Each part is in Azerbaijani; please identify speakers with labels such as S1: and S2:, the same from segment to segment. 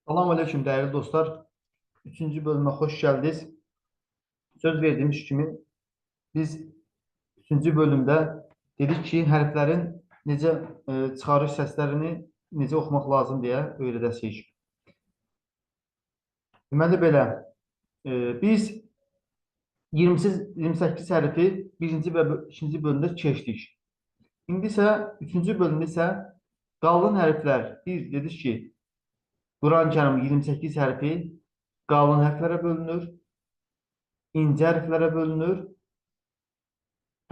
S1: Salam aleyküm dəyərli dostlar. Üçüncü bölümə xoş gəldiniz. Söz verdiyimiz kimi biz üçüncü bölümdə dedik ki, hərflərin necə çıxarış səslərini necə oxumaq lazım deyə öyrədəsik. Deməli belə, biz 28 hərfi birinci və ikinci bölümdə keçdik. İndi isə üçüncü bölümdə isə qalın hərflər, biz dedik ki, Quran-ı Kərim 28 hərfi qalın hərflərə bölünür, incə hərflərə bölünür,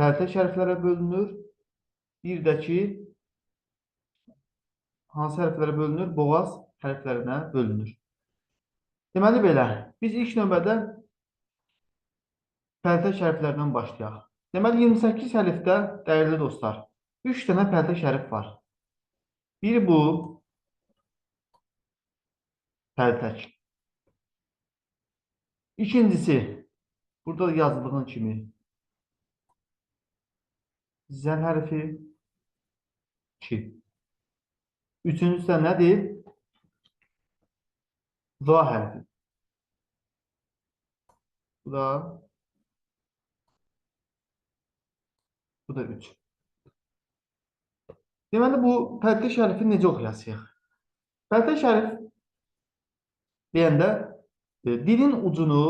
S1: pərtək hərflərə bölünür, bir də ki, hansı hərflərə bölünür? Boğaz hərflərinə bölünür. Deməli belə, biz ilk növbədə pərtək hərflərdən başlayaq. Deməli, 28 hərfdə, dəyərli dostlar, 3 dənə pərtək hərf var. Biri bu, pərtək. İkincisi, burada yazdığın kimi zəl hərfi 2. Üçüncüsü də nədir? Va hərfi. Bu da 3. Deməli, bu pərtək hərfi necə oxuyasıyıq? Pərtək hərf deyəndə dilin ucunu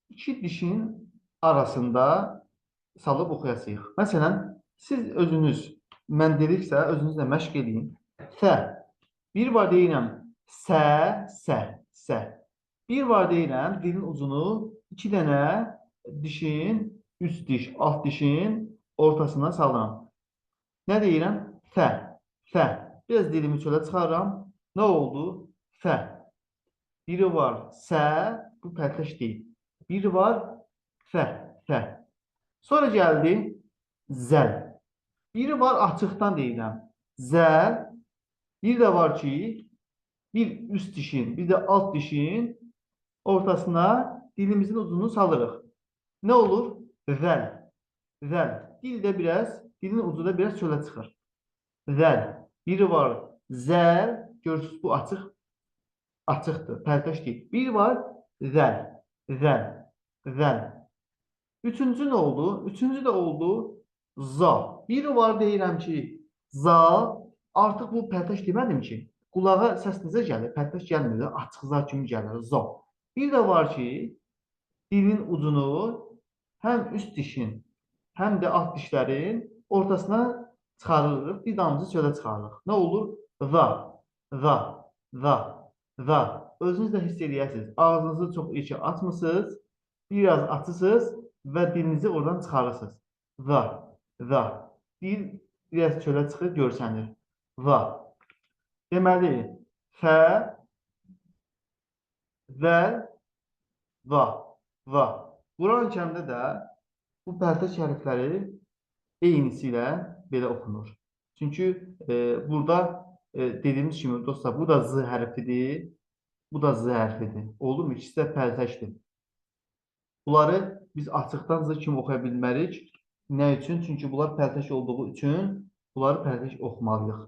S1: iki dişin arasında salıb oxuyasıyıq. Məsələn, siz özünüz, mən dediksə, özünüzlə məşq edin. Sə. Bir var deyirəm, sə, sə, sə. Bir var deyirəm, dilin ucunu iki dənə dişin, üst diş, alt dişin ortasına salıram. Nə deyirəm? Fə, fə. Biraz dilimi çölə çıxarıram. Nə oldu? Fə. Biri var sə, bu pərtəş deyil. Biri var fə, fə. Sonra gəldi zəl. Biri var açıqdan deyirəm. Zəl. Bir də var ki, bir üst dişin, bir də alt dişin ortasına dilimizin ucunu salırıq. Nə olur? Zəl. Zəl. Dil də biraz, dilin ucu da biraz çölə çıxır. Zəl. Biri var zəl. Görürsünüz, bu açıq. Açıqdır, pərtəş deyil. Bir var zəl, zəl, zəl. Üçüncü nə oldu? Üçüncü də oldu za. Biri var deyirəm ki, za. Artıq bu pərtəş demədim ki, qulağa səs necə gəlir? Pərtəş gəlmir, açıq za kimi gəlir, za. Bir də var ki, dilin ucunu həm üst dişin, həm də alt dişlərin ortasına çıxarırıq, bir damcı çölə çıxarırıq. Nə olur? Za, za, za. Və özünüz də hiss eləyəsiniz. Ağzınızı çox iyi ki açmısınız, biraz açırsınız və dilinizi oradan çıxarırsınız. Və, və. Dil biraz çölə çıxır, görsənir. Və. Deməli, fə, vəl, va, va. Quran-ı Kərimdə də bu pərtək hərfləri eynisi ilə belə oxunur. Çünki burada dediyimiz kimi dostlar, bu da Z hərfidir, bu da Z hərfidir. Oldu mu? İkisi də pərtəkdir. Bunları biz açıqdan Z kimi oxuya bilmərik. Nə üçün? Çünki bunlar pərtək olduğu üçün bunları pərtək oxumalıyıq.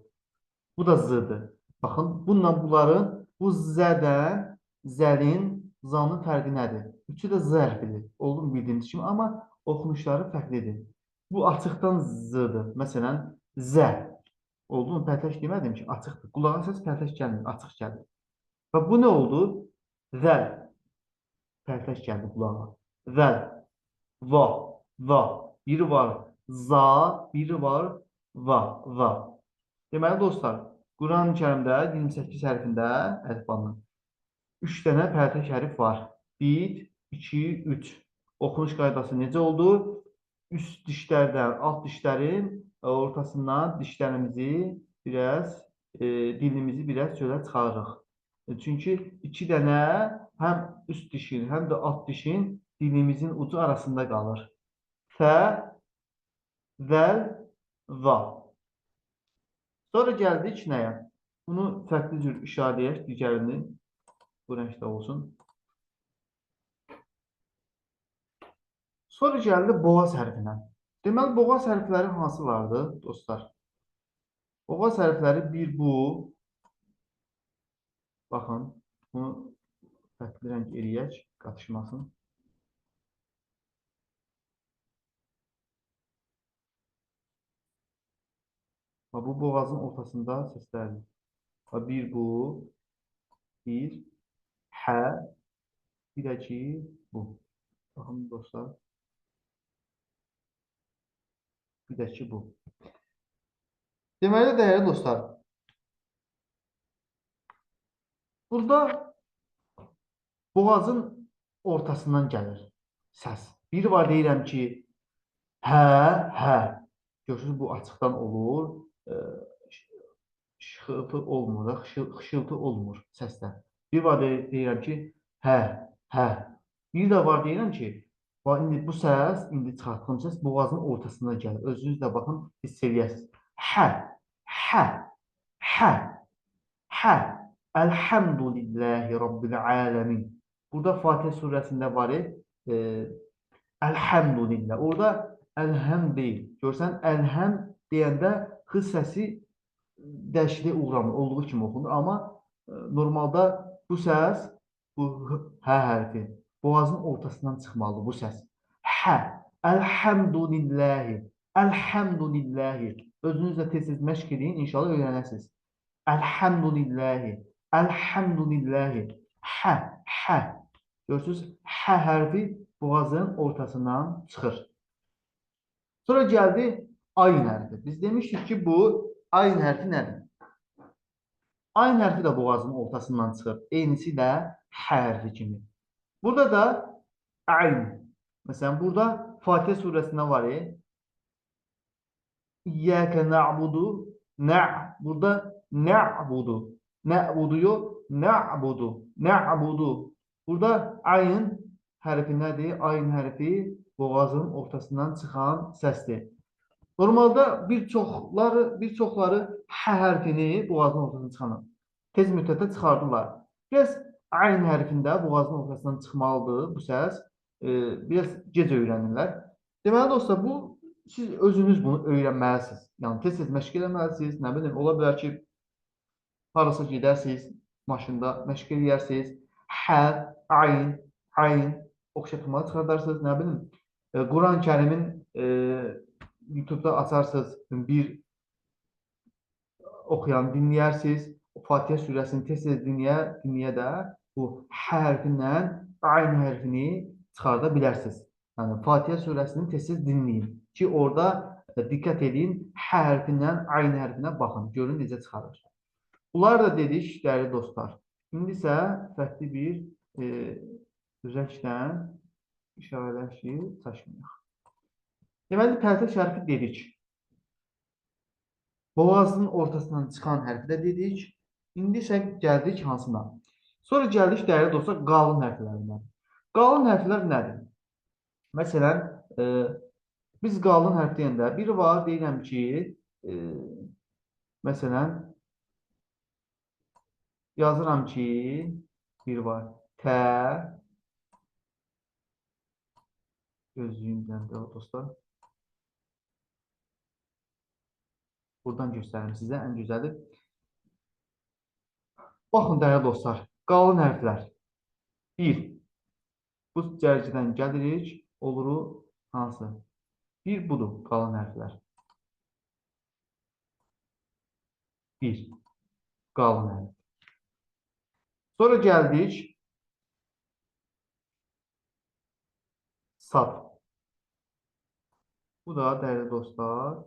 S1: Bu da Z-dır. Baxın, bununla bunların, bu Z-dən, zəlin, zanın fərqi nədir? Üçü də Z hərfidir. Oldu mu bildiyimiz kimi, amma oxunuşları fərqlidir. Bu açıqdan Z-dır. Məsələn, Z. Oldu mu? Pərtək demədim ki, açıqdır. Qulağa səs pərtək gəlmir, açıq gəlir. Və bu nə oldu? Zəl. Pərtək gəldi qulağa. Zəl. Va. Va. Biri var za, biri var va. Va. Deməli, dostlar, Quran-ı Kərimdə 28 hərfində əlifbanın 3 dənə pərtək hərf var. 1, 2, 3. Oxunuş qaydası necə oldu? Üst dişlərdən, alt dişlərin ortasından dişlərimizi biraz, dilimizi biraz çölə çıxarırıq. Çünki iki dənə həm üst dişin, həm də alt dişin dilimizin ucu arasında qalır. Fə, vəl, va. Sonra gəldik nəyə? Bunu fərqli cür işarə edək, digərini bu rəngdə olsun. Sonra gəldi boğaz hərfinə. Deməli, boğaz hərfləri hansılardır, dostlar? Boğaz hərfləri bir bu. Baxın. Bunu fərqli rəng eləyək, qatışmasın. Bax, bu boğazın ortasında səslərdir. Bax, bir bu, bir hə, bir də ki bu. Baxın dostlar. Bir də ki bu. Deməli, dəyərli dostlar, burada boğazın ortasından gəlir səs. Bir var deyirəm ki, hə, hə. Görürsünüz, bu açıqdan olur. Şıxıltı olmur da, xışıltı olmur səsdə. Bir var deyirəm ki, hə, hə. Bir də var deyirəm ki, indi bu səs, indi çıxartdığım səs boğazın ortasından gəlir. Özünüz də baxın, hiss eləyəsiniz. Hə, hə, hə, hə. Elhamdülillahi Rabbil aləmin. Burada Fatihə surəsində var, Elhamdülillah. Orada əlhəm deyil. Görsən, əlhəm deyəndə x səsi dəyişikliyə uğramır. Olduğu kimi oxunur. Amma normalda bu səs, bu hə hərfi boğazın ortasından çıxmalıdır bu səs. Hə. Elhamdülillahi. Elhamdülillahi. Özünüz də tez-tez məşq edin, inşallah öyrənəsiniz. Elhamdülillahi. Elhamdülillahi. Hə, hə. Görürsünüz, hə hərfi boğazın ortasından çıxır. Sonra gəldi ayn hərfi. Biz demişdik ki, bu ayn hərfi nədir? Ayn hərfi də boğazın ortasından çıxır. Eynisi də hə hərfi kimi. Burada da ayn. Məsələn, burada Fatihə surəsində var. İyyâke na'budu. Burada na'budu. Na'budu yox, na'budu. Na'budu. Burada ayn hərfi nədir? Ayn hərfi boğazın ortasından çıxan səsdir. Normalda bir çoxları hə hərfini boğazın ortasından çıxanı tez müddətdə çıxardılar. Biraz ayn hərfində boğazın ortasından çıxmalıdır bu səs. Biraz gec öyrənirlər. Deməli dostlar, bu siz özünüz bunu öyrənməlisiniz. Yəni tez-tez məşq eləməlisiniz. Nə bilim, ola bilər ki, harasa gedərsiniz, maşında məşq eləyərsiniz. Hə, ayn, ayn oxşatmalı çıxardarsınız. Nə bilim, Quran-ı Kərimin YouTube'da açarsınız, bir oxuyan dinləyərsiniz. Fatihə surəsini tez-tez dinləyə də bu hə hərfindən ayn hərfini çıxarda bilərsiniz. Yəni Fatihə surəsini tez-tez dinləyin ki, orada diqqət edin, hə hərfindən ayn hərfinə baxın, görün necə çıxarır. Bunlar da dedik, dəyərli dostlar. İndi isə fərqli bir rənglə işarələr ki, çaşmayaq. Deməli, pərtək hərfi dedik. Boğazın ortasından çıxan hərfi də dedik. İndi isə gəldik hansına? Sonra gəldik, dəyərli dostlar, qalın hərflərinə. Qalın hərflər nədir? Məsələn, biz qalın hərf deyəndə bir var, deyirəm ki, məsələn, yazıram ki, bir var, T, gözlüyümdən də dostlar. Buradan göstərim sizə, ən gözəli. Baxın, dəyərli dostlar, qalın hərflər. 1. Bu cərgədən gəlirik, oluruq hansı? 1 budur, qalın hərflər. 1. Qalın hərf. Sonra gəldik. Sad. Bu da, dəyərli dostlar,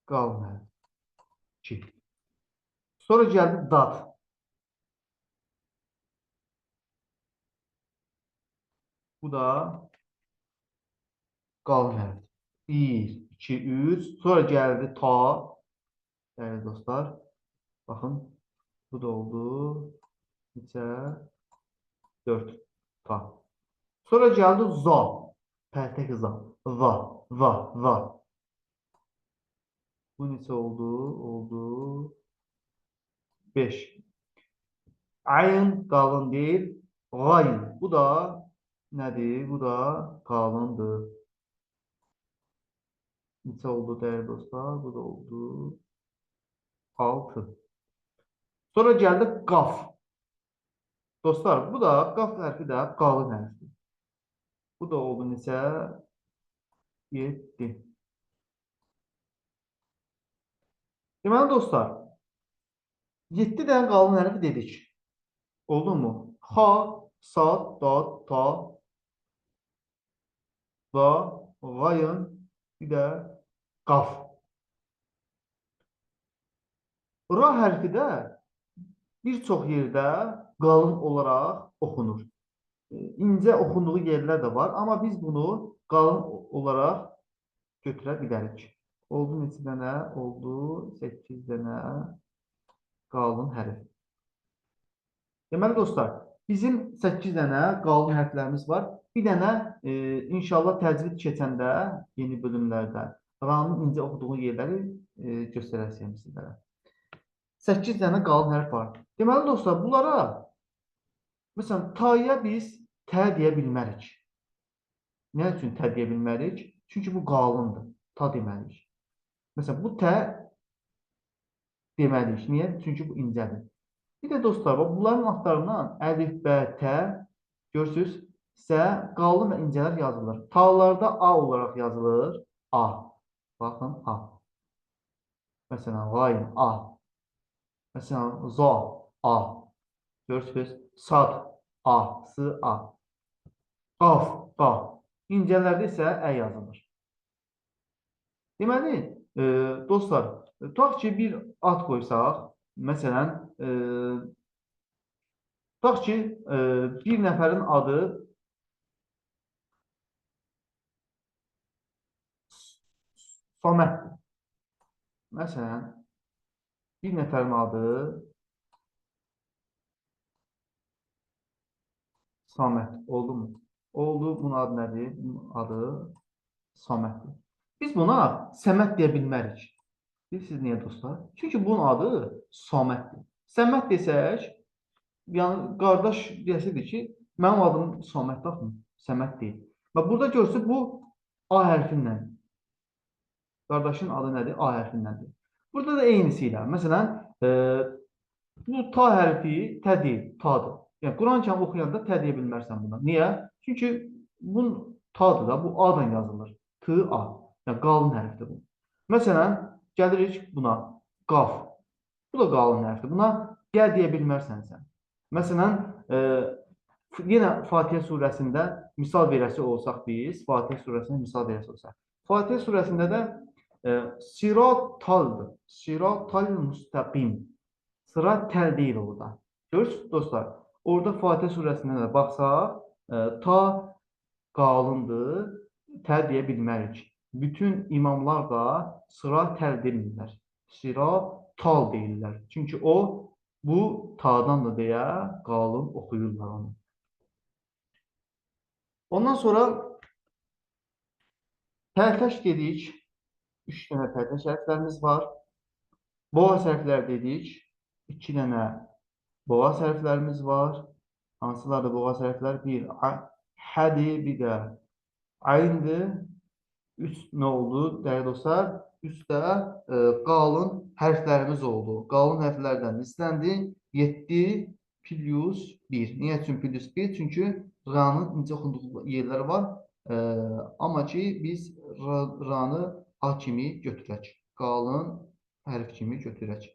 S1: qalın hərf. 2. Sonra gəldi dad. Bu da qalın hərf. 1, 2, 3. Sonra gəldi ta. Dəyərli dostlar, baxın, bu da oldu. Neçə? 4. Ta. Sonra gəldi za. Pərtək za. Va, va, va. Bu neçə oldu? Oldu 5. Ayn qalın deyil. Qayn. Bu da nədir? Bu da qalındır. Neçə oldu dəyərli dostlar? Bu da oldu 6. Sonra gəldi qaf. Dostlar, bu da qaf hərfi də qalın hərfdir. Bu da oldu neçə? 7. Deməli, dostlar, 7 dənə qalın hərfi dedik. Oldu mu? X, sad, dad, ta, da, qayn, bir də qaf. Ra hərfi də bir çox yerdə qalın olaraq oxunur. İncə oxunduğu yerlər də var, amma biz bunu qalın olaraq götürə bilərik. Oldu neçə dənə? Oldu 8 dənə qalın hərf. Deməli dostlar, bizim 8 dənə qalın hərflərimiz var. Bir dənə inşallah təcvid keçəndə yeni bölümlərdə ranın incə oxuduğu yerləri göstərəcəyim sizlərə. 8 dənə qalın hərf var. Deməli dostlar, bunlara məsələn taya biz tə deyə bilmərik. Nə üçün tə deyə bilmərik? Çünki bu qalındır. Ta deməliyik. Məsələn, bu tə deməliyik. Niyə? Çünki bu incədir. Bir də dostlar, bax, bunların adlarından əlif, bə, tə, görürsünüz, sə, qalın və incələr yazılır. Talarda A olaraq yazılır. A. Baxın, A. Məsələn, qayn, A. Məsələn, za, A. Görürsünüz, sad, A, S, A. Qaf, qa. İncələrdə isə Ə yazılır. Deməli, dostlar, tutaq ki, bir ad qoysaq, məsələn, tutaq ki, bir nəfərin adı Saməddir. Məsələn, bir nəfərin adı Saməd oldu mu? Oldu. Bunun adı nədir? Bunun adı Saməddir. Biz buna Səməd deyə bilmərik. Bilirsiniz niyə dostlar? Çünki bunun adı Saməddir. Səməd desək, yəni qardaş deyəsidir ki, mənim adım Saməddir, baxın, Səməd deyil. Və burada görürsünüz, bu A hərfi ilə. Qardaşın adı nədir? A hərfindəndir. Burada da eynisi ilə. Məsələn, bu ta hərfi tə deyil, tadır. Yəni, Quran-ı Kərim oxuyanda tə deyə bilmərsən buna. Niyə? Çünki bunun tadır da, bu A-dan yazılır. T, A. Yəni, qalın hərfdir bu. Məsələn, gəlirik buna, qaf. Bu da qalın hərfdir. Buna gəl deyə bilmərsən sən. Məsələn, yenə Fatihə surəsində misal verəsi olsaq biz, Fatihə surəsində misal verəsi olsaq. Fatihə surəsində də sırataldır. Sıratal müstəqim. Sıra təl deyil orada. Görürsünüz dostlar, orada Fatihə surəsində də baxsaq, ta qalındır, tə deyə bilmərik. Bütün imamlar da sıra təl demirlər. Sıra tal deyirlər. Çünki o, bu tadan da deyə qalın oxuyurlar onu. Ondan sonra pərtəş dedik. 3 dənə pərtəş hərflərimiz var. Boğaz hərflər dedik. 2 dənə boğaz hərflərimiz var. Hansılardır boğaz hərflər? Bir, hədir, bir də ayndır. 3 nə oldu, dəyərli dostlar? 3 də qalın hərflərimiz oldu. Qalın hərflərdən neçələndi? 7 plus 1. Niyə üçün plus 1? Çünki ranın incə oxunduğu yerlər var. Amma ki, biz ranı A kimi götürək. Qalın hərf kimi götürək.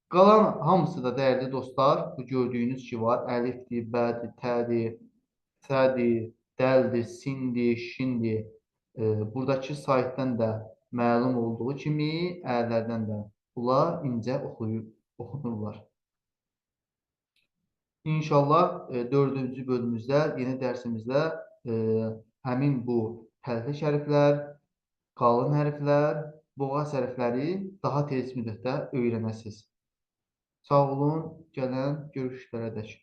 S1: Qalan hamısı da dəyərli dostlar, bu gördüyünüz ki var. Əlifdir, bədir, tədir, sədir, dəldir, sindir, şindir. Buradakı saytdan da məlum olduğu kimi ələrdən də bunlar incə oxunurlar. İnşallah 4-cü bölümümüzdə, yeni dərsimizdə həmin bu pərtəş hərflər, qalın hərflər, boğaz hərfləri daha tez müddətdə öyrənəsiniz. Sağ olun, gələn görüşlərə dək.